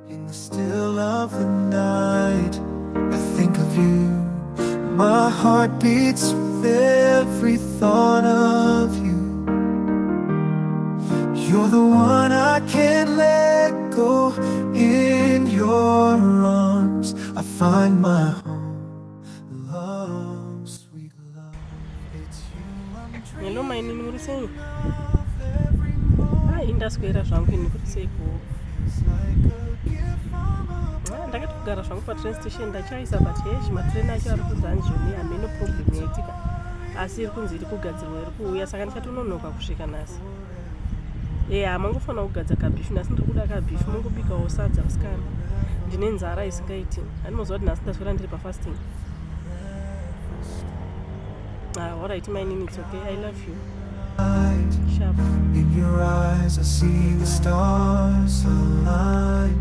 In the still of the night, I think of you. My heart beats with every thought of you. You're the one I can't let go. In your arms, I find my home. Love, sweet love, it's you I'm Hello mainini, muri sei? dreaming of every moment. Ai, ndaswera zvangu ini, kuri seiko? It's like a gift from above. Ah, ndakati kugara zvangu patrain station, ndachaisa, but heshi, matrain acho ari kunzi anzvoni, hameno problem yaitika, asi iri kunzi iri kugadzirwa, iri kuuya, saka ndichatononoka kusvika nhasi. Eya, mangofanira kugadza kabeef nhasi, ndiri kuda kabeef, mongobikawo sadza musikana, ndine nzara isingaiti. Handimoziva kuti nhasi ndaswera ndiri pafasting. Ah, alright mainini, it's okay, I love you. Sharp. In your eyes, I see the stars align.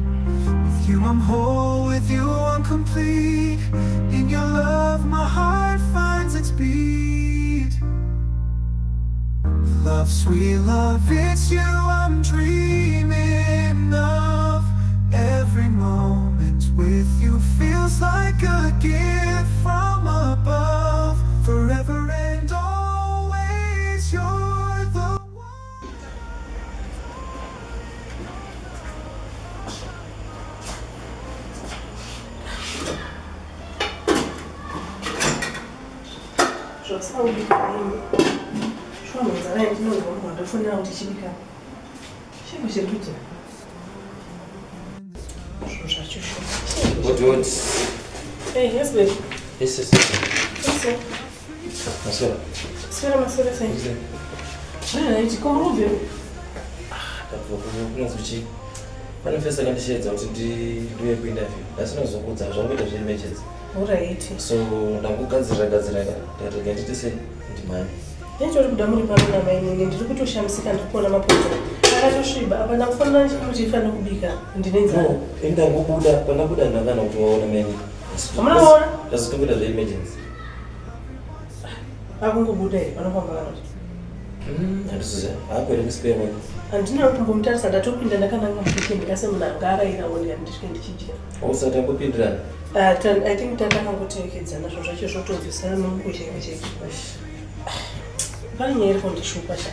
With you, I'm whole, with you, I'm complete. In your love, my heart finds its beat. Love, sweet love, it's you I'm dreaming of. Every moment with you feels like a gift from above. Forever and always, you're the one. Zvasina kubika ini shuwa, nzara yandinonzwa, munhu wandofonera kuti chibika chiko chiri kuitika, zvinhu zvacho shuwa. What do you want? Hey, yes babe. Yes. Yes, sir. Maswera. Swera, maswera sei? Right, komurubve? Ndabva kunonzi chii? Pane fesi akandisheedza kuti ndiuye kuinterview. Asi ndinozokuudza zvangoita zveemergency. Alright. So ndangogadzirira gadzira ka. Ndikati nditi sei ndimhanye. Nechori kuda muri pano namainini, ndiri kutoshamisika, ndiri kuona mapoto akatosviba apa, ndakufonera ndichikuti ifanira kubika, ndine nzara. No, ini ndangobuda, pandabuda ndakana kuti waona meni. Hamuna kuona? Ndazotongoita zveemergency. Akungobuda here panofamba vanoti? Handisiziva. Haakwere musipere mwake. Handina kumbomutarisa, ndatopinda ndakananga mukicheni kase munhu anga arayirawo, ndikati ndisvike ndichidya. Usati ambopindirana. Ah, I think tandakangoterekedzana, zvinhu zvacho zvotonzwisana mungu chaiko chaiko. Pane nyaya iri kundishupa cha.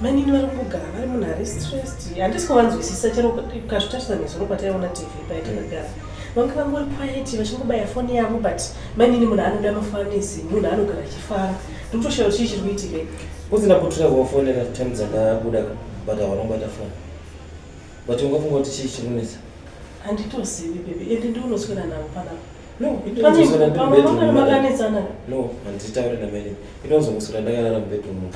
Mainini vari kungogara vari munhu ari stressed, handisi kuvanzwisisa. Chero ukazvitarisa nezuro pataiona TV paitakagara, vanga vangori quiet vachingobaya foni yavo, but mainini munhu anoda mafanisi, munhu anogara achifara, ndikutoshaya kuti chii chiri kuitika. Kuzi ndakutura kuvafonera time dzandabuda, but hawana kubata foni. But ungafunga kuti chii chiri kunetsa? Handitozivi baby, ende ndiunoswera navo panapa. No, Pamwe vangana makanetsana. No, handitauri namainini. Inonzongoswera ndakarara mubedroom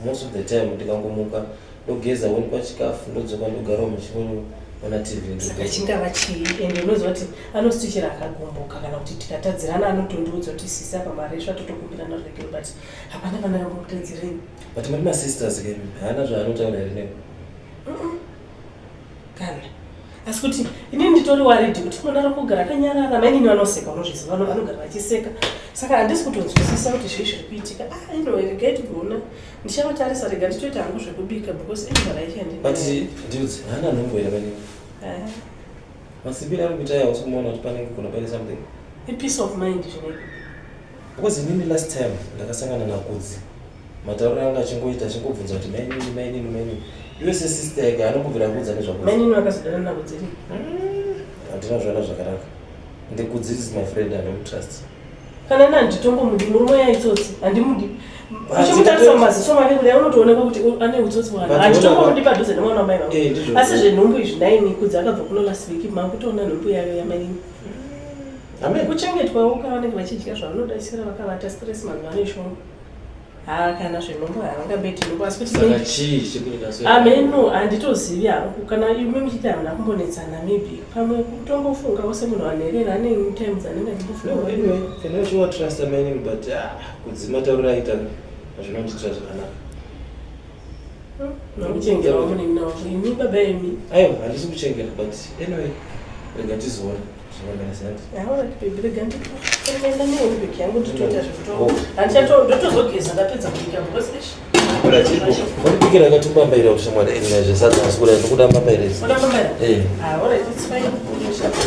most of the time. Ndikangomuka ndogeza, wonikwa chikafu, ndodzoka, ndogarawo muchiona TV. Saka chingava chii? Ende unoziva kuti anosichera akagumbuka kana kuti tikatadzirana anotondiudza kuti sisi apa maresva, totokumbirana ruregero, but hapana panakambomutadzireni. But muri masisters ke, haana zvaanotaura here newe? Kana, asi kuti inini nditori worried kuti munhu ari kugara akanyarara. Mainini vanoseka, unozviziva, vanogara vachiseka, saka handisi kutonzwisisa kuti zvii zviri kuitika. Ah, anyway, regai tigoona, ndichavatarisa, rega nditoita hangu zvekubika because inzara But ndiudze, haana nhumbu here mainini? Masimbiro ari kuita aya, hausi kumuona kuti panenge kuna paine something? Ipeace of mind zvinenge. Because inini last time ndakasangana naKudzi, matauriro anga achingoita achingobvunza kuti mainini, mainini, mainini. Iwe sesister yake anongobvira kuudza nezvaKudzi. Mainini vakazodana naKudziri? Handina zvaona zvakanaka. NdekuDzi is my friend, anomutrust. Kana ina handitombomudi murume yaitsotsi, handimudi. Uchimutarisa mumaziso make kudai, unotoonekwa kuti ane utsotsi hwana. But Handitombomudi padhuze nemwana wamai vangu. Eh, ndizvo. Asi zvenhumbu izvi, naini Kudzi akabva kuno last week, makutoona nhumbu yayo yamainini. Amen. Kuchengetwawo kavanenge vachidya zvavanoda, isira vakavata, stress mazuva ano ishoma. Ha, kana zvenhumbu havangabeti nhumbu, asi kuti Saka chii chikuita so? Ameno, handitozivi hangu. Kana imi muchiti hamuna kumbonetsana, maybe pamwe kutongofungawo semunhu anherera ane time dzanenge No, achimbofunga. anyway, can I trust mainini, but ah, Kudzi matauriro aita zvinondiitira zvakanaka. Nokuchengerawo munin'ina wangu imi, baba imi. Aiwa, handisi kuchengera, but anyway, rega tizoona zvinonganisa. Alright baby, rega nditoenda nehandbag yangu, nditoita Oh. zvekuto, handichatozogeza ndapedza kubika because ish. Undibikira katumbambaira kuti shamwari zvesadza asi kuda ndikuda mbambaira idzi. Unoda mbambaira? Eh. Ah, alright, it's fine. Unoshanda.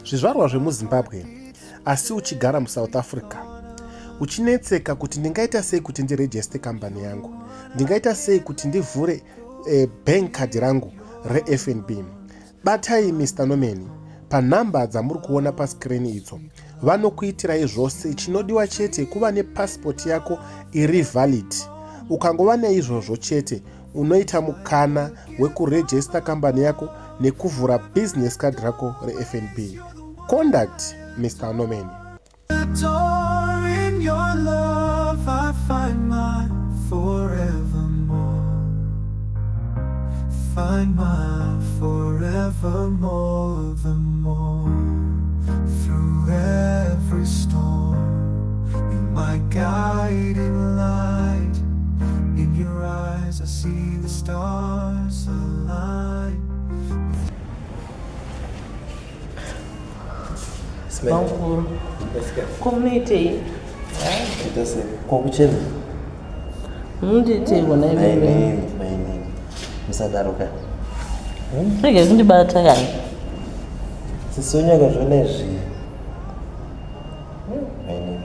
Zvizvarwa zvemuZimbabwe asi uchigara muSouth Africa, uchinetseka kuti ndingaita sei kuti ndirejeste kambani yangu, ndingaita sei kuti ndivhure bank card rangu reFNB, batai Mr Nomeni panhamba dzamuri kuona pascreen idzo. Vanokuitirai zvose. Chinodiwa chete kuva nepasipoti yako iri valid. Ukangova neizvozvo chete, unoita mukana wekurejesta kambani yako nekuvhura business card rako reFNB. Contact Mr Nomeni. Adore in your love, I find my forevermore. Find my forevermore, the more. Through every storm, you're my guiding light. In your eyes, I see the stars align. Bamukuru. Ko munoitei? Ita sei? Kokuchena? Munondiitei kona imimi? Mainini, mainini. Musadaro ka. Rege kundibata kani. Sisi wenyu akazviona izvi. Mainini.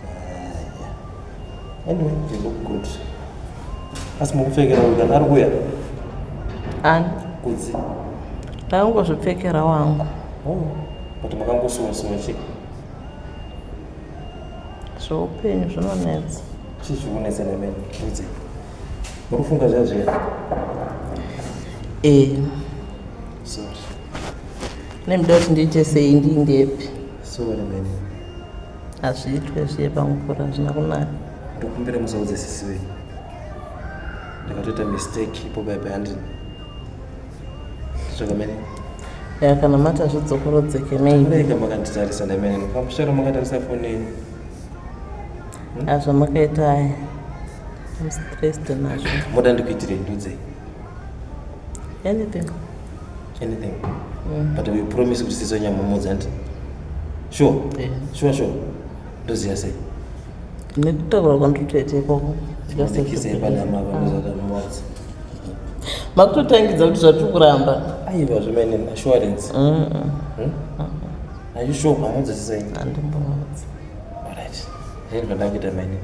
Ah, yeah. Anyway, you look good. Asi mukupfekera uyu kana ari kuuya? Ani? Kudzi. Ndakangozvipfekera wangu. Oh, but makangosuwa-suwa chii? Zveupenyu zvinonetsa. Chii chiri kunetsa nemene? Kudzi. Muri kufunga zviya zviya? Eh, Sorry. nemuda kuti ndiite sei, ndiindepi? Sorry, mainini. Hazviitwe zviye bamukuru, hazvina kunaka. Ndokumbira musaudze sisi wenyu. Ndakatoita mistake ipo baibai handini. Zvaka mainini. Ya, kana mati hazvidzokorodzeke, maybe. Murega makanditarisa nemene. Pamusharo makatarisa foni yenyu. Azvamakaita aya. I'm stressed nazvo. Moda ndikuitirei, ndiudzei. Anything. Anything. But we promise kuti sisi wenyu hamumudzi handiti? Sure. Yeah. Sure. Ndoziva sei? Nekutaura kwandiri ikoko. Ndikisei panhama apa ndozati hamumudzi. Makutotangidza kuti zvatiri kuramba. Aiwa, zvimene assurance. Are you sure hamudzi sisi wenyu? Handimboudzi. Alright. Zvini zvandava kuita mainini.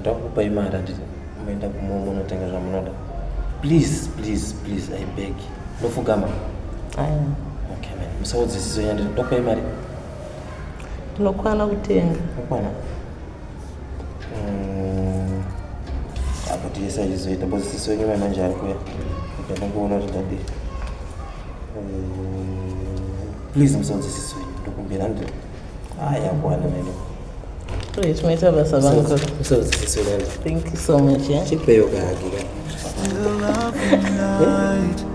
Ndakupai mari handiti, moenda kumo munotenga zvamunoda. Please, please, please, I beg. Ndofugama. Aya. Okay, man. Musaudze sisi wenyu handiti. Ndokupai mari. Ndinokwana kutenga. Okwana. Apo tiyese achizoita because sisi wenyu mai manje ari kuya. Okay, ndongoona kuti ndadii. Please musaudze sisi wenyu. Ndokumbira handiti. Aya, kwana mainini. Right, maita basa bamukuru. Musaudze sisi wenyu handiti. Thank you so much. Yeah? Chipeyo kahagi ka. Still of the night,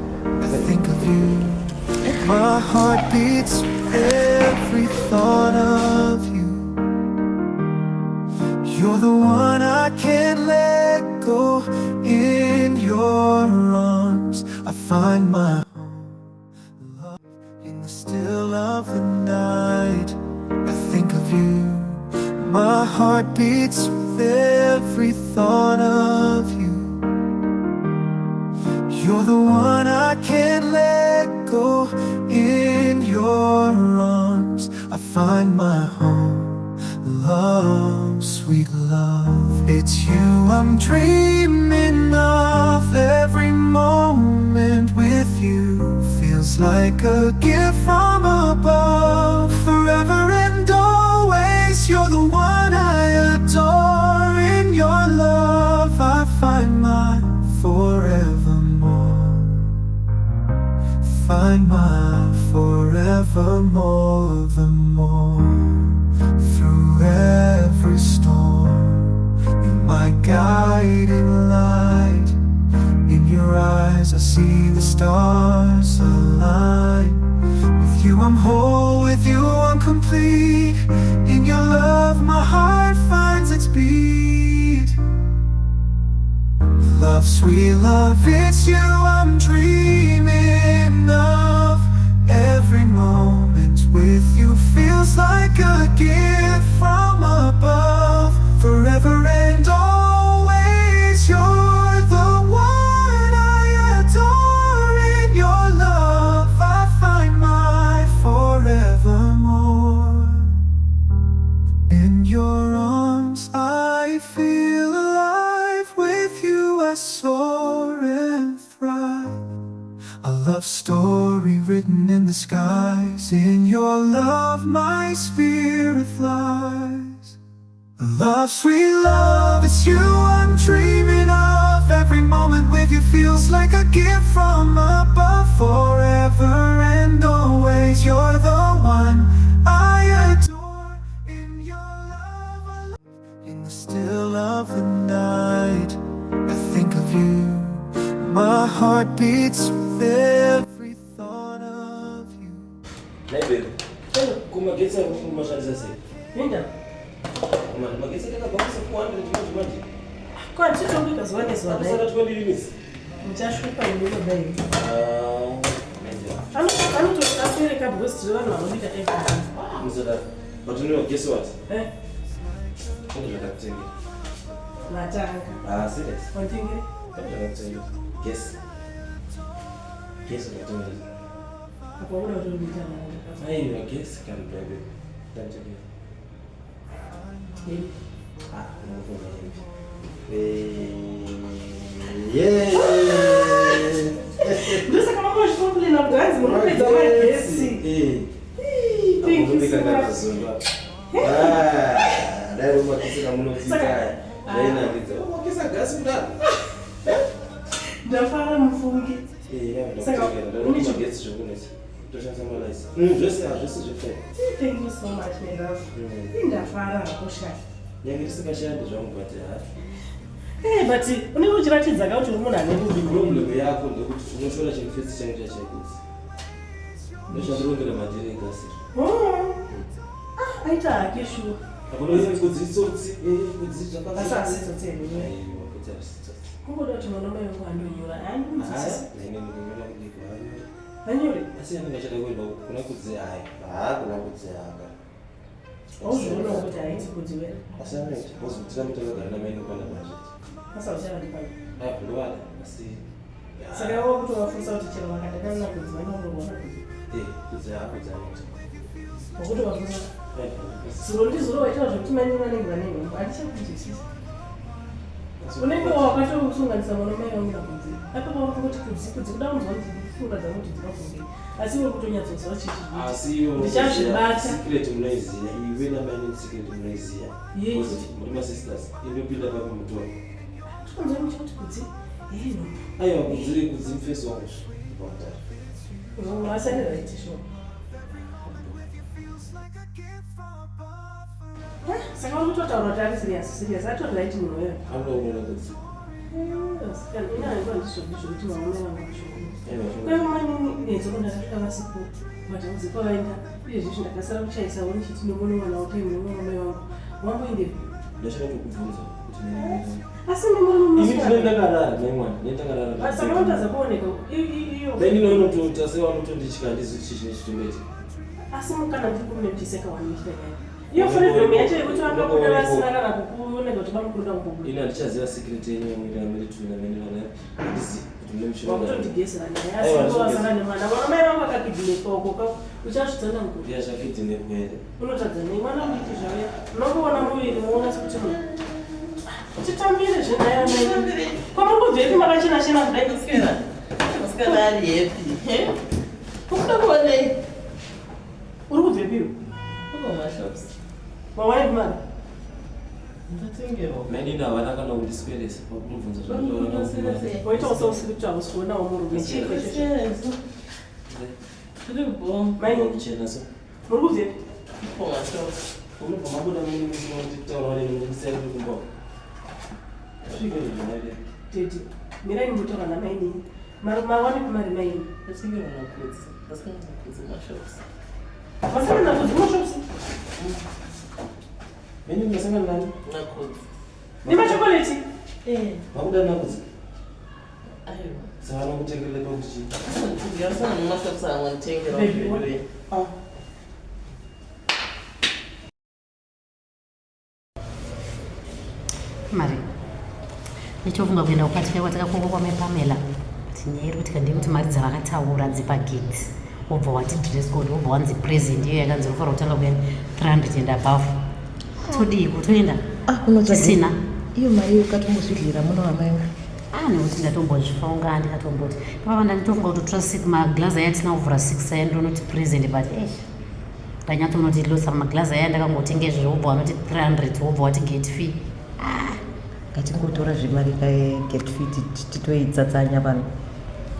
I think of you. My heart beats with every thought of you. You're the one I can't let go. In your arms, I find my home. Love in the still of the night, I think of you. My heart beats with every thought of you. You're the one I can't let go. In your arms, I find my home. Love, sweet love, it's you I'm dreaming of. Every moment with you feels like a gift from above. Forever and always, you're the one I adore. In your love, I find my forevermore. Find my forevermore, the more. Through every storm, you're my guiding light. In your eyes, I see the stars align. With you, I'm whole, with you, I'm complete. In your love, my heart finds its beat. Love, sweet love, it's you I'm dreaming of. Every moment with you feels like a gift from above. love story written in the skies. In your love, my spirit flies. Love, sweet love, it's you I'm dreaming of. Every moment with you feels like a gift from above. Forever and always, you're the one I adore. In your love, I love. In the still of the night, I think of you. My heart beats with every thought of you. Naibe, kumagetsi akumashandisa sei? Linda, Mani, magetsi atakabva kusa 400 manje manje. ko hatitongika zuva nezuva dai. Akusara 20 minutes. Muchashupa ini kudai. Ah, manje. Anotoapereka because tiri vanhu vanobika everything. Musada. But you know, guess what? Eh, Kune zvakakutengera. matanga. Ah, serious. Wanditengere? Kune zvakakutengera. Guess. Guess zvakakutengera. Apa uda kutobika manga. Aiwa, guess can baby. Ndakutengera. Ah, unofunga hembe. Eh, yeah. Ndosaka manga uchicomplaina kuti hanzi munopedza magetsi. Eh. Ii, Thank you so much. Dai magetsi amunotsika Saka- zvainakidza. Makisa gasi kudaro. Ndafara mufungi. Eh, Saka, ndakutenga. une chi- Magetsi zvekunetsa. Toshandisa malaisi. Zvese hazvisi zvefeni. Thank you so much, my love. Ii, Ndafara hako shai. Nyange risingashandi zvangu but ha. Eh, but unenge uchiratidza ka kuti uri munhu ane rudo. Problem yako ndekuti unoshora chimufesi changu chachakudzi. Ndoshandirongera madhiri egasi. Oh. Ah, aita hake shuwa. Akunonzi kudzi tsotsi, kudzi zvakazoti. Asi asi tsotsi here? Aiwa, kudzi hasi tsotsi. Kungoda kuti mwana mai wangu andonyora. Handinzwisisi. Hayi, nini ndikunyora kudiko, hanyori. Anyore. Asi anenge achada kuenda kuna kudzi hayi. Haa, kuna kudzi haka. Auzviona kuti haiti kudzi wena. Asi anoita, because tirambe takagara namai nokwana budget. Asi hauchavadi pano. Aiwa, ndovada, asi Saka iwe wakutovafunsa kuti chero vakadanana nakudzi vanongorwa nakudzi. Eh, kudzi haa, kudzi anoita. Wakutovafunsa. Aiwa, asi- Zuro ndizuro waitaura zvekuti mai vanenge vane nhombo. Handichakunzwisisa. Unenge wakatosunganisa mwana mai vangu nakudzi. Apa pauri kuti kudzi kudzi kuda kunzwa kuti pfungwa dzangu kuti dzinofungei. Asi iwe kutonyatsoziva chichi. Asi iwe Ndichazvibata. secret munoiziya, iwe namai secret munoiziya. Yei. Because muri masisters, indopinda papi mutoro. Tikunzwa muchikuti kudzi. Yei nhombo. Aiwa, kudzi kudzi mufesi wangu. Pakudaro. Asi ane right sure. Saka uri kutotaura kuti ari serious serious atori right munhu wewe. Anoda kuona kudzi. Aiwa, ndakasvika matambudziko avaenda izvezvi ndakasara kuchaisawo ndichiti ndomonowana utaimunoona mai vangu wamboendepi ndachada kukubvunza kuti nai- asi Ini ndine ndakarara nai mwana, ndine ndakarara. saka unotadza kuoneka iyo Then inonotoita sevanotonditya handizivi chii chine chitomboitika. Asi mukana ndiri kumunemuchiseka wani muchita nyaya iyo freedom yacho yekuti vangabuda vasina kana kukuoneka kuti vamukuruda kumbobuda. Ini handichaziva secret yenyu yamuri amiri tu namene vana handizivi kuti mune mushonga. Wakutondigesera naye asi Aiwa, wasara nemwana mwana mai vangu akakidnapwa uko ka uchazvitsana mukuru. Ndiye achakidnapwa here? Unotadza nei mwana mudiki zvauya unongoona muviri muona sekuti munhu titambire zvenhaya mai kwamuri kubvepi makachena chena kudai? Musikana, musikana ari happy. Ukuda kuonei? Uri kubvepiwo? Uko mashops. Wawanepi mari? Ndatengerwa. Mainini havana kana kundisweresa pakundibvunza zvandinoona. Waitawo seusiri kuti hausi kuonawo murume chiiko ichocho? Tiri bo. Mai Kuchena so. muri kubvepi? Uko mashops. Unobva mabuda mune musina kutitaura neni mumusiyana kumba. Svike zvinaide. Tete mirai ndimbotaura namainini mawanepi mari maini? Ndatengerwa nakudzi. Ndasikana nakudzi mashops. Masana nakudzi mashops? Mainini masangana nani? Nakudzi. Nemachokoreti? Eh. Mabuda nakudzi. Aiwa. Saka vanokutengerera pakuti chii? Nditengera sana mumashops amwe nditengera. Baby, what? Ah. Mari ndichofunga kuenda kupatika kwatakakokwa kwamai Pamela. Tinyaya iri kuti kandei kuti mari dzavakataura dzepagate wobva wati dress code wobva wanzi present iyo yakanzi unofanira kutanga kuya 300 and above. Todii kutoenda Ah, unotsvage tisina iyo mari iyo ukatombozvidlira muno wamai vangu. Ah. Nekuti ndatombozvifunga, ndikatomboti papa ndanditofunga kutotora maglazi aya tisina kuvhura 6 aya, ndonoti present, but eish, ndanyatsonoti losa maglazi aya ndakangotenga izvozvo, wobva wanoti 300, wobva wati gate fee. Ngatingotora zvemari kagate fee titoitsatsanya pano.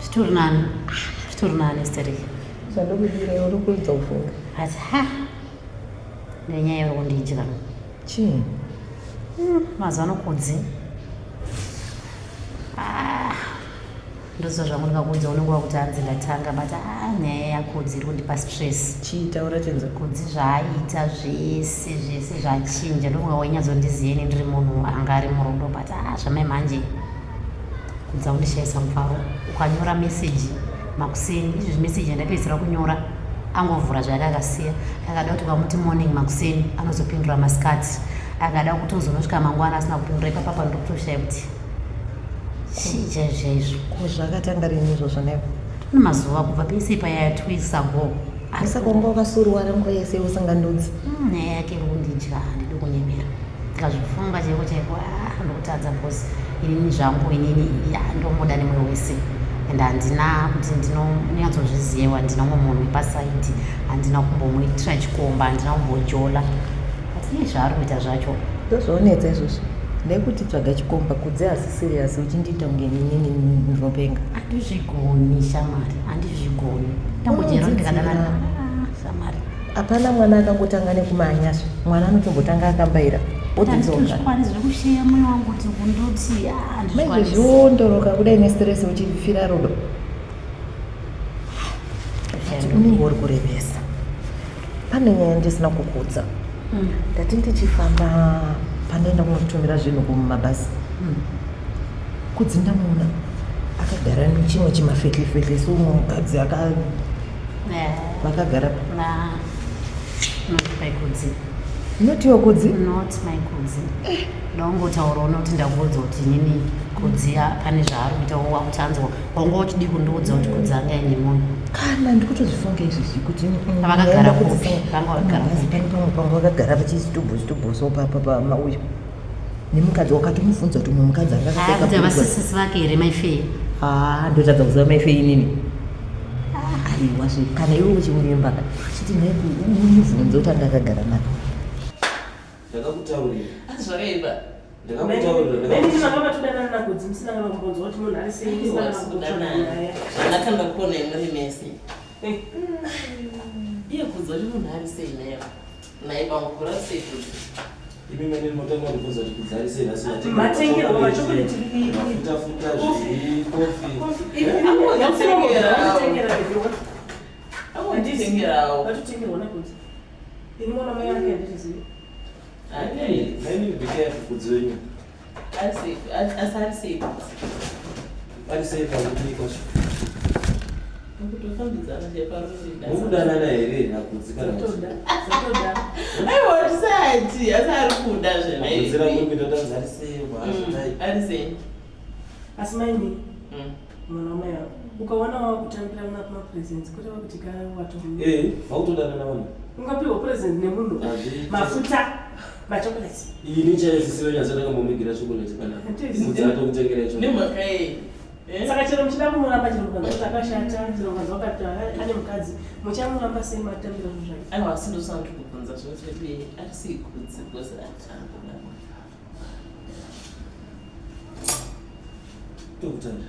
Zvitori nani, zvitori nani, stereki. Zvandokudira, uri kuedza kufunga. But ha, nenyaya iri kundidya. Chii? Mazuva ano Kudzi. Ah, ndoziva zvangu, ndikakuudza unenge wakuti hanzi ndatanga, but ah, nyaya yaKudzi iri kundipa stress. Chii? Taura tenza. Kudzi zvaaita zvese zvese zvachinja. Ndofunga wainyatsondiziva ini ndiri munhu anga ari murudo, but ah, zvamai manje Kudzi akundishayisa mufaro. Ukanyora meseji makuseni izvi, meseji yandapedzisira kunyora, angovhura zvake akasiya. Akada kuti ukamuti morning, makuseni, anozopindura masikati. Akada kutozonosvika mangwana asina kupindura. Ipapapa ndikutoshaya kuti chii chaizvo chaizvo. Ko zvakatanga rini izvozvo nevo? Tone mazuva kubva pese paya, 2 weeks ago. Saka wanga wakasuruwara nguva yese usingandudzi? Nyaya yake iri kundidya, handidi kunyemera. Ndikazvifunga chaiko chaiko, ah, ndokutadza, because inini zvangu inini ya, ndomuda nemwoyo wese and handina kuti ndinonyatsozviziva, handina umwe munhu wepaside, handina kumbomuitira chikomba, handina kumbojola, but iye zvaari kuita zvacho. Ndozvaonetsa izvozvo, ndekuti tsvaga chikomba. Kudzi asi serious, uchindiita kunge inini ndinopenga. Handizvigoni, shamwari, handizvigoni. Ndambojera ndikadanana. Ah, shamwari. Hapana mwana akangotanga nekumanyasva. Mwana anotombotanga akambaira, odzoka. Handizvikwanisi, zvekusheya mwoyo wangu kuti kundoti ah, handizvikwanisi. Maizvezviondoroka kudai nestress uchifira rudo, unenge uri kurevesa. Pane nyaya ndisina kukuudza. Ndati ndichifamba pandaenda kunotumira zvinhu kumabhazi, Kudzi ndamuona akagara nechimwe chimafehlefehle, seumwe mukadzi vakagara. Not my Kudzi. Notiwo Kudzi? Not my Kudzi. Ndaungotaurawo nekuti ndakuudza kuti inini Kudzi pane zvaari kuita. Wakuti anzwa wanga uchidi kundiudza kuti Kudzi anga aine munhu. Kana ndikutozvifunga izvizvi kuti Vakagara ndaenda kupi? kudzisa- Vanga vakagara Mabhazi kupi? pane pamwe panga vakagara vachizitubhu zitubhu, so pamauyo nemukadzi wakatomubvunza kuti umwe mukadzi anga kuti akapfeka. Havasisisi vake here, maifei? Ah, ndotadza kuziva maifei inini? Aiwa zve, kana iwe uchimunyemba ka, chiti nhai, umubvunze kuti anga akagara nani. Ndakakutaurira. Asi zvakaipa. Ndakakutaurira. Maini, manga matodanana naKudzi musina kana kumbonzwa kuti munhu ari sei, musina kana kumbotsvaga nyaya? Zvanaka ndakuona imuri mese. Iye Kudzi wacho munhu ari sei naye? Naye bamukuru ari sei Kudzi? Imi mene munotanga kundibvunza kuti Kudzi ari sei nhasi. Matengerwa machocolate. Mafutafuta, zvii, kofi. Angonditengerawo. Vatotengerwa naKudzi. Ini mwana mai ake handizvizivi. Mainini, be careful, Kudzi wenyu. Ari sei? Asi ari sei Kudzi? Ari sei pakudii kwacho? Mukutofambidzana cheparuri. Mukudanana here naKudzi kana kuti? Zvotoda, zvotoda. Aiwa, tisati, asi ari kuda Mabvunzira muri zvenaye. kuita kuti anzi ari sei waazodai. Ari sei? Asi maini, mwana wamai avo, ukaona wakutambira mapresents, kureva kuti ka wato Eh, vakutodanana vanhu. Ungapiwa present nemunhu? Hazviiti. Mafuta, machocolate. Ini chaiye sisi wenyu asati akambomuigira chocolate panapa. Handiti. Kudzi atokutengera chocolate. Nemhaka yei? Saka chero muchida kumuramba, chero mukanzwa kuti akashata, chero mukanzwa kuti ane mukadzi, muchamuramba sei matambira zvinhu zvake? Aiwa, asi ndosana kuti kubvunza zvoti ari sei Kudzi, because atiangoda. Tokutaura.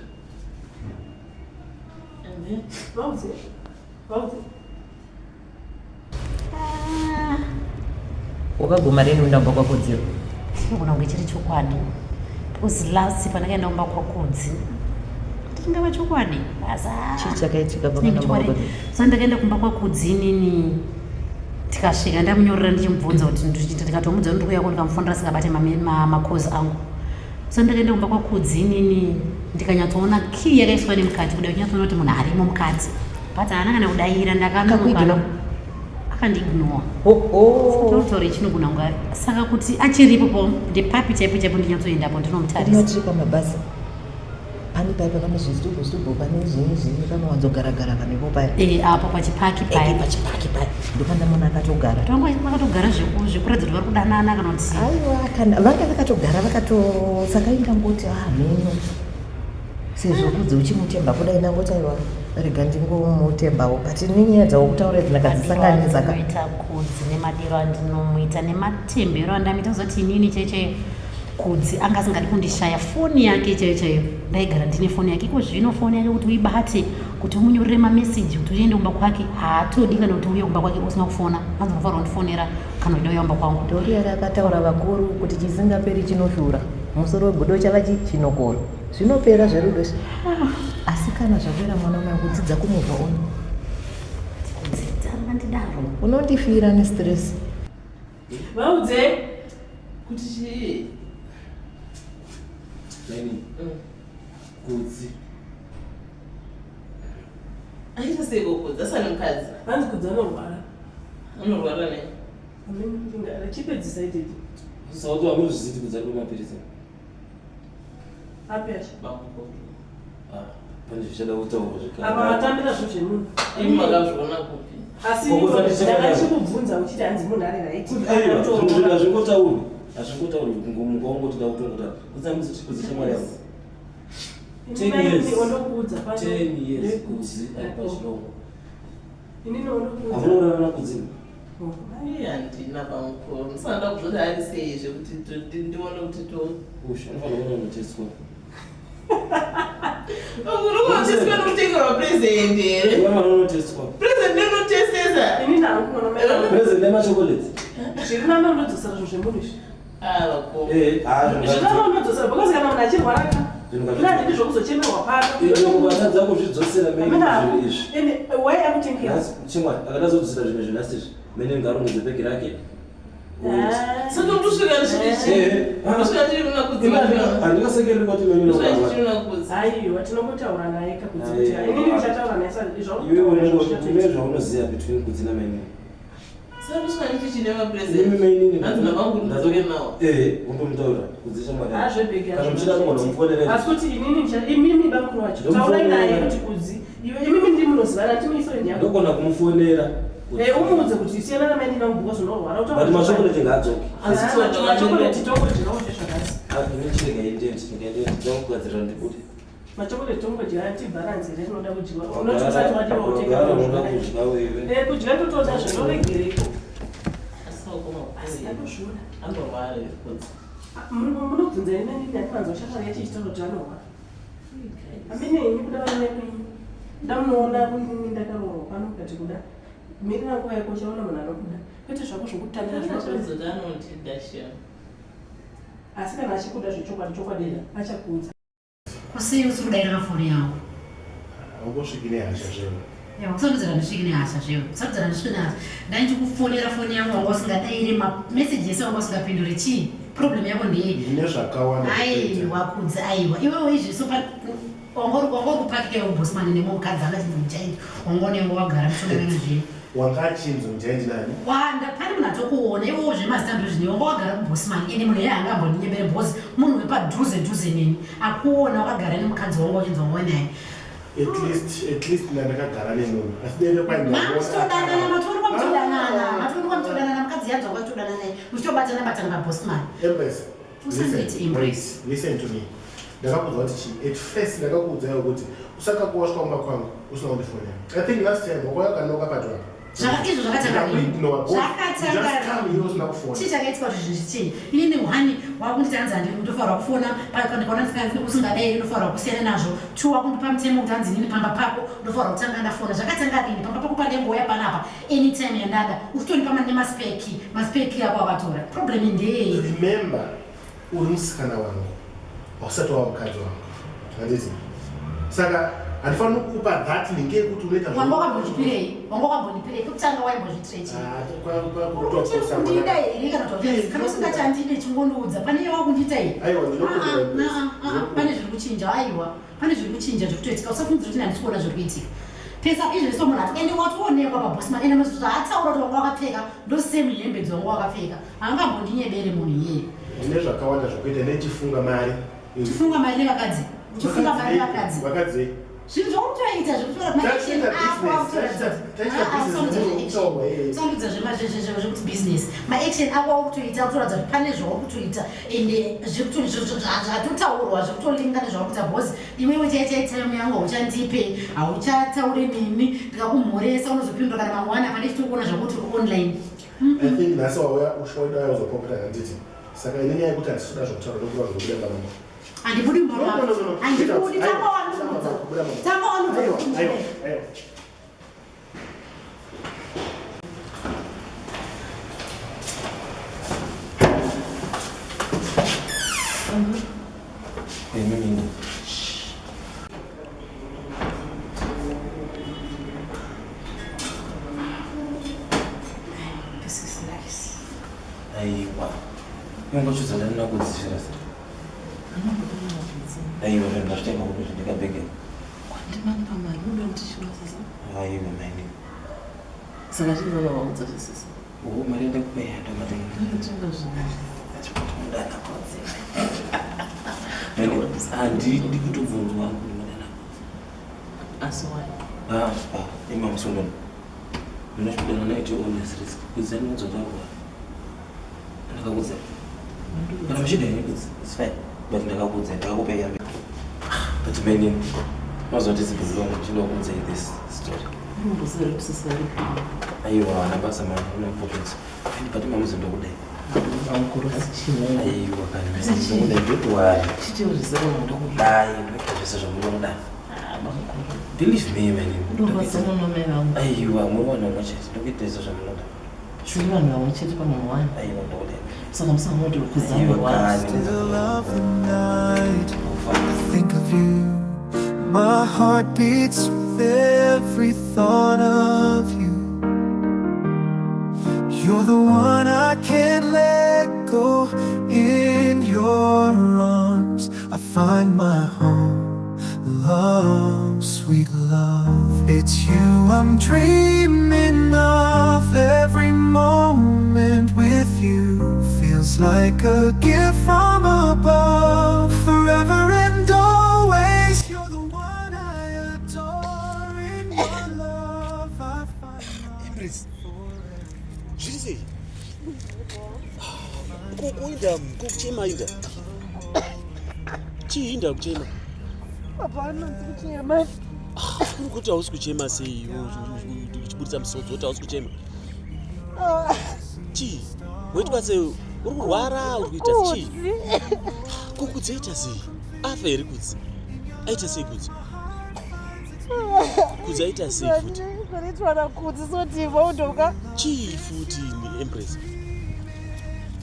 And then Vaudze, vaudze. Wakaguma rini undamba kwaKudziro? Chinogona kunge chiri chokwadi, because last pandakaenda kumba kwaKudzi, chingava chokwadi asi ah, Chii chakaitika chinenge pakandamba chokwadi. kwaKudzi? So ndakaenda kumba kwaKudzi inini, tikasvika, ndamunyorera ndichimubvunza kuti ndikatomudza kuti ndikuyako, ndikamufonera asingabate macalls angu. So ndakaenda kumba kwaKudzi inini, ndikanyatsoona key yakaiswa nemukati, kuda kunyatsoona kuti munhu arimo mukati, but haana kana kudayira. Ndakanonoka. Akakuignore? Akandiignore. Ho. Tautaure chinogona kunga saka kuti achiripo po ndepapi chaipo chaipo, ndinyatsoendapo ndinomutarisa. Tinotiri pamabhazi, pane paipa pane zvitubu zvitubu, pane zvinyi zvinyi, panowanzogaragara vanhu ipo paya. Apo pachipaki Eke paya. Pachipaki paya ndopandamona akatogara. Vanga vakatogara zvekuratidza kuti vari kudanana kana kuti Aiwa, kana vanga vakatogara vakato, saka ingangoti ah, mheno. Sezvo kudzi uchimutemba kudai ndangoti aiwa rega ndingomutembawo but nenyaya dzawakutaura idzi ndakadzisanganisa ka. Ita kudzi nemadiro andinomuita nematembero andamuita kuzoti inini chaiyo chaiyo kudzi anga asingadi kundishaya foni yake chaiyo chaiyo ndaigara ndine foni yake iko zvino foni yake kuti uibate kuti umunyorere mameseji kuti uende kumba kwake haatodi kana kuti uye kumba kwake usina kufona anzi unofanira kundifonera kana uchida uya kumba kwangu Ndoriya rakataura vakuru kuti chisingaperi chinoshura musoro wegudo chava chinokoro zvinopera zverudo izvi ah. asi kana zvapera mwana mai kudzidza kumuvha on kudzidza ngandidaro unondifira nestress vaudze kuti chii Nani? Kudzi. Aita seiko Kudzi? Asani mukadzi. Hanzi Kudzi anorwara. Anorwara nei? Chipedzisa ididi. Sauti hamuzviziti Kudzi ari kumapirisa. Api acho? Ah, pane zvichada kutaurwa zvekare. Apa matambira zvinhu zvemunhu. Imi makazviona kupi? Asi ndakachikubvunza uchiti hanzi munhu ari right. Aiwa, zvinhu hazvingotaurwi. Hazvingotaurwi kungomuka wongoti ndakutongotaura. Kudzi hamuziti Kudzi shamwari yangu. 10 years. 10 years Kudzi ari pachirongwa. Hamuna kurara naKudzi? Iye handina bamukuru. Ndisanda kuzoti ari sei zvekuti ndione kuti to. Usha unofanira kuona unotestwa. Bamukuru unotestwa nokutengerwa present here? Unofanira unotestwa. Present ndinotestesa. Ini nangu mwana mai. Present nemachocolate. Zviri nani unodzosera zvinhu zvemunhu izvi. Ah, vakuru. Eh, ah, zvinhu Zviri nani unodzosera because kana munhu achirwara ka. Zvinhu Handidi zvokuzochemerwa pano. Ukatadza kuzvidzosera mene zvinhu izvi. Ende why akutengera? Nhasi chimwa akatadza kudzosera zvinhu izvi nhasi izvi. Mene ngarongedze bhegi rake. Saka ndosvika ndichiti Eh, ah. ndosvika ndiri kuna kudzi Handingasekereri kwati mene ndosvika unorwara. ndichiri kuna kudzi. Aiwa tinongotaura naye kakudzi kuti Aiwa. inini ndichataura naye sa Iwe unenge une zvaunoziva between Kudzi naMainini. Saka ndosvika ndichiti chine Imi mapresent. mainini. Hanzi navangu ndidzoke nawo. Eh, wombomutaurira Kudzi shamwari yangu. Hazvebhegi Kana muchida kugona kumufonera. asi kuti inini imimi bamukuru wacho taurai naye kuti kudzi iwe imimi ndi munozivana ndimi friend yako Ndogona kumufonera. Kudzi. Eh, umuudze kuti siyana namainini vangu because unorwara But machocolate ngaadzoke. machocolate tongodyawo zvezvakasi Ah, ini chirega indende, ndikaende ndakugadzirira ndikuti. machocolate tongodya tibharanzi here rinoda kudyiwa unoti usati wadiwa uteka Wagara unoda kudya wewe. Eh, kudya totoda zvinoregereko Asi wakoma asi kudzi. ndakuzviona Anorwara here kudzi. Munobvunza ini nini andimanzwa shamwari yacho ichitaura kuti anorwara amene ini kuda vana venyu ndamunoona ini ndakaroorwa pano mukati kuda mirira nguva yako uchaona munhu anokuda kwete zvako zvokutambira zvino Zvozoti anondida shem. asi kana achikuda zvechokwadi chokwadi achakuudza Kusei usiri kudairira foni yangu? Haungosviki nehasha zvewe. Ewa, usarudzira ndisvike nehasha zvewe. Usarudzira ndisvike nehasha. Ndai ndikufonera foni yangu wanga usingadairi mameseji ese wanga usingapinduri chii? Problem yako ndeyei? Ndine zvakawanda zvekuita. Aiwa kudzi aiwa. Iwewe izvi so pa wanga uri wanga uri kupakika iwe bosman nemumwe mukadzi anga achinzi mujaindi wanga unenge wagara muchidanana zvenyu. Wanga achinzi mujaindi nani? Wanda pane munhu atokuona iwewo zvemazita ndozvine wanga wagara kubosman ende munhu iye haangambondinyebere because munhu wepadhuze dhuze neni akuona wakagara nemukadzi wanga uchinzi wanga unaye. At least, at least ndakagara nemunhu. Asi dai kwai Mamuchitodanana, matoonekwa muchidanana, matoonekwa muchidanana, mukadzi yadzoka vachitodanana naye, muchitobatana batana pabosman. Embrace. Usanditi Listen, embrace. wait, Listen to me. Ndakakuudza kuti chii? At first ndakakuudza iwe kuti usakakuwa kumba kwangu usina kundifonera. I think last time wakauya ukanoka padwa. Zvaka izvo zvakatanga rini? Ndakuignore both. Zvakatanga Just come here usina kufona. Chii chakaitika kuti zvinhu zvichinje? Inini one wakunditi hanzi handi ndofanirwa kufona ndikaona usingadai ndofanirwa kusiyana nazvo. Two wakundipa mutemo kuti hanzi inini pamba pako ndofanirwa kutanga ndafona. Zvakatanga rini? Pamba pako pandengouya panapa anytime yandada uchitonipa nemaspeki maspeki ako akatora. Problem ndeyei? Remember, uri musikana wangu. Hausati wava mukadzi wangu. Handiti? Saka handifaniri kukupa that link yekuti unoita Wanga wakambondipirei? Wanga wakambondipirei? Kutanga waimbozvitirei chii? Ah, kwa- Uchiri kundida here kana kuti Yes, kana usingachandide chingondiudza pane iye wakundiita iyi Aiwa, ndinokuda. Ah, ah, ah, ah, pane zviri kuchinja aiwa pane zviri kuchinja zviri kutoitika usafungidzira kuti handisi kuona zviri kuitika pesa izvezvi so munhu ati ende watoonekwa pabosman ende zvaataura kuti wanga wakapfeka ndosame hembe dzawanga wakapfeka haangambondinyebere munhu iyeye Ndine zvakawanda zvokuita nechifunga mari. Chifunga mari nevakadzi uchifunga mari nevakadzi Vakadzi. zvinhu zvauri Zvaunoita zvekutora maaction akutoratidzausandudza zvekuti business maaction ako akutoita akutoratidza kuti pane zvawakutoita ende zvatotaurwa zvekutolinga nezvawakuita because iwewe chaichai time yangu hauchandipe hauchataure neni ndikakumhoresa unozopindura kana mangwana pane chitokuona zvakuti uri online I think nhasi wauya ushoda uzopopota handiti saka ine nyaya yekuti handisi kuda zvokutaura ndokuda zvokubuda mumba mangu handibudi mumba mako handibudi tanga wandiudza tanga wandiudza aiwa aiwa This is nice. Aiwa. Ingochudza ndandina kudzishira sei. Aiwa zvinhu ndazvitenga kupi zvindikabhege. Kwandimanipa mari unoda kuti chirasisa. Aiwa maini. Saka chii vavaudza zvesisi? Oh, mari ndakupa yandomatenga. Ndinotenga zvinhu. Achikuti kodzi. Handidi kutobvunzwa kuti mudana kodzi. Asi why? Ah, ah, ima musungano. Ndinochikudana naite honest risk. Kudzi andinonzwa takuwa. Ndakakudza. Kana muchida henyu kudzi, it's fine. But ndakakudza, ndakakupa yambi. But mainini, mazoti zibhizibongo ndichida kukuudzai this story. Unomboziva here kuti sisi vari kupi? Aiwa, haana basa mani, una importance. But mamuzi ndokudai. Bamukuru asi chii? Aiwa, kana ndokudai, don't worry. Chichii zvese unoda kudai? Dai, ndoita zvese zvamunoda. Ah, bamukuru. Believe me, mainini. Ndorwadza muno mai vangu. Aiwa, muri vanhu vamwe chete, ndokuita zvese zvamunoda. Tiri vanhu vamwe chete pamunhu wani. Aiwa, ndokudai. Saka musanoti kudza Aiwa, munhu wani. kani. Still of the night, I think of you. My heart beats with every thought of you. You're the one I can't let go. In your arms, I find my home. Love, sweet love, it's you I'm dreaming of. Every moment with you feels like a gift from above. Forever and always, you're the one I adore. In your love, I find my Empress, zviri sei? Ko kuinda ko kuchema inda? Chii inda kuchema? Hapana, ndiri kuchema. Uri kuti hausi kuchema sei uchiburitsa misodzi woti hausi kuchema? Chii? Waitwa sei? Uri kurwara uri kuita chii? Ko Kudzi aita sei? Afa here Kudzi? Aita sei Kudzi? Kudzi aita sei futi? Zvinoitwa naKudzi sotiva undoka Chii futi Empress?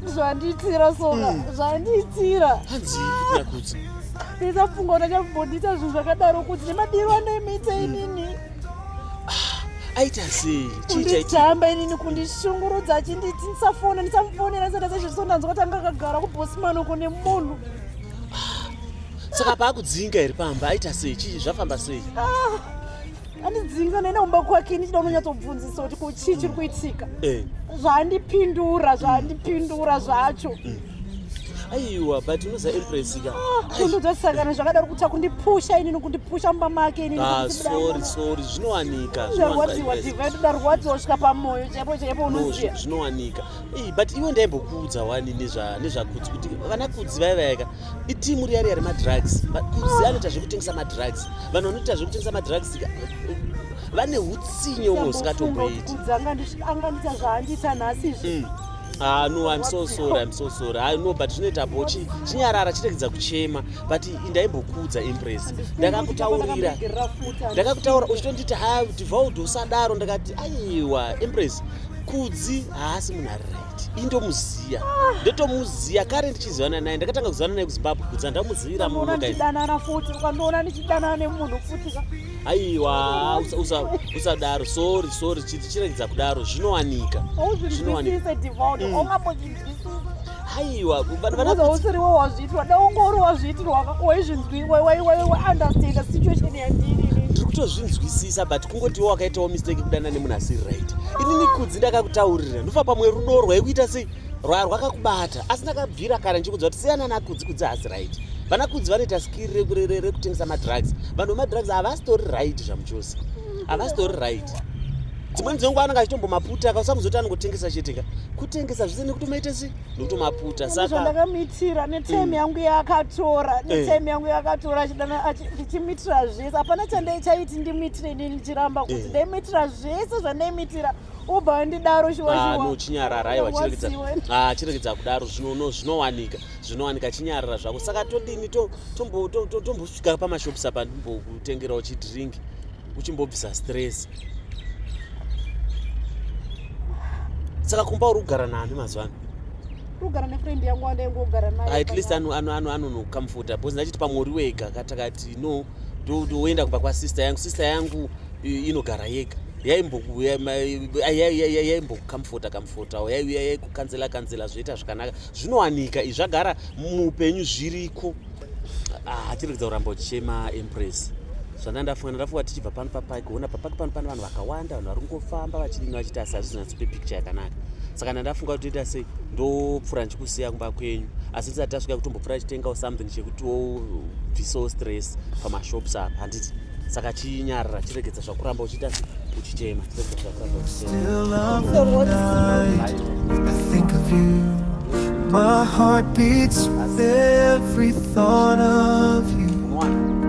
zvandiitira soka zvandiitira Hanzi futi naKudzi? ndisafunga kuti achambondiita zvinhu zvakadaro Kudzi nemadiro andoimuita inini Aita sei? Chii chaitika? kunditamba inini kundishungurudza achinditi ndisafona ndisamufonera ndisati sezvo ndanzwa kuti anga akagara kubhosimani uko nemunhu Saka paakudzinga here pamba aita sei? Chii zvafamba sei? Andidzinga ndaenda kumba kwake ndichida kunonyatsobvunzisa kuti ko chii chiri kuitika. Eh. Zvaandipindura zvaandipindura zvacho. Aiwa, but unoziva Empress ka. Kundodzosakana zvakadaro kuta kundipusha inini kundipusha mumba make inini Ah, kuti ndibuda sorry, muno. sorry, zvinowanika. Ndarwadziwa zvinowanika, Empress. divine ndarwadziwa kusvika pamwoyo chaipo chaipo No, unoziva. zvinowanika. Eh, but iwe ndaimbokuudza wani nezvaKudzi kuti vana Kudzi vaya vayaka itimu riya riya remadrugs. Kudzi anoita zvekutengesa madrugs. Vanhu vanoita zvekutengesa madrugs ka, vane utsinye umwe usikatomboiti. Kudzi angandiita zvaandiita nhasi izvi. Ah, no, I'm so sorry, I'm so sorry. I know, but zvinoita po chinyarara chiregedza kuchema. But ndaimbokuudza Empress. Ndakakutaurira. Ndakakutaura uchitonditi ha Devold usadaro ndakati aiwa Empress Kudzi haasi munhu ari right. Indomuziya. Ndotomuziya kare ndichizivana naye. Ndakatanga kuzivana naye kuZimbabwe. Kudzi handamuzivira Ukandiona muno guys. ndichidanana futi ukandiona ndichidanana nemunhu futi ka. Aiwa usadaro. Sorry, sorry. Chiregedza kudaro. Zvinowanika. Zvinowanika. Hauzvinzwisise Devold ungambozvinzwisise. Aiwa vana Uza Kudzi usiriwo wazviitirwa da unge uri wazviitirwa waizvinzwi waiunderstanda situation yandiri inini. Ndiri kutozvinzwisisa but kungotiwo wakaitawo mistake kudana nemunhu asiri right. Inini Kudzi ndakakutaurira ndofa pamwe rudo rwaikuita sei rwakakubata asi ndakabvira kare ndichikudza kuti siyana naKudzi. Kudzi haasi right. Vana Kudzi vanoita skiri rekutengesa madrugs. Vanhu vemadrugs havasitori right zvamuchose, havasitori right. Dzimweni dzenguva anenge achitombomaputa kausamuzoti anongotengesa chete ka, kutengesa zvise nekutomaita se nekutomaputa. Saka zvandakamuitira netime yangu yaakatora, netime yangu yaakatora achidana ndichimuitira zvese, hapana chandaiti ndimuitire inini ndichiramba kuti ndaimuitira zvese zvandaimuitira, ubva wandidaro shuwa. Ah, shuwa. No, chinyarara, aiwa, chiregedza. Ndarwadziwa. Ah, chiregedza kudaro, zvinowanika, zvinowanika, chinyarara zvako. Saka todini? Tombosvika pamashops apa, ndimbokutengerawo chidrink uchimbobvisa stress. Saka kumba uri kugara nani mazuva ano? Kugara nefriend yangu wandaingogara naye. At least anonokamfota because ndachiti pamwe uri wega. Katakati no, ndoenda kumba kwasister yangu. Sister yangu inogara yega, yaimbokukamfota kamfotawo, yaikukanzela kanzela, zvoita zvakanaka. Zvinowanika izvi, zvagara muupenyu zviriko. Ah, chiregedza kuramba uchichema, Empress. Zvanda ndafunga, ndafunga tichibva pano papark, ona papark pano pane vanhu vakawanda, vanhu vari kungofamba vachidini vachiti, asi hazvizonyatsope picture yakanaka. Saka ndandafunga kuti toita sei, ndopfuura ndichikusiya kumba kwenyu, asi tisati tasvika kutombopfuura chitengawo something chekuti wobvisawo stress pamashops apa, handiti? Saka chinyarara, chiregedza zvakuramba uchiita se uchichema, chiregedza zvakuramba uchichema. Still of the night, I think of you. My heart beats with every thought of you. Unowana.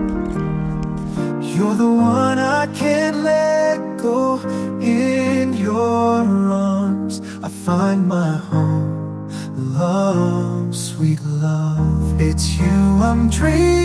You're the one I can't let go. In your arms, I find my home. Love, sweet love, it's you I'm dreaming.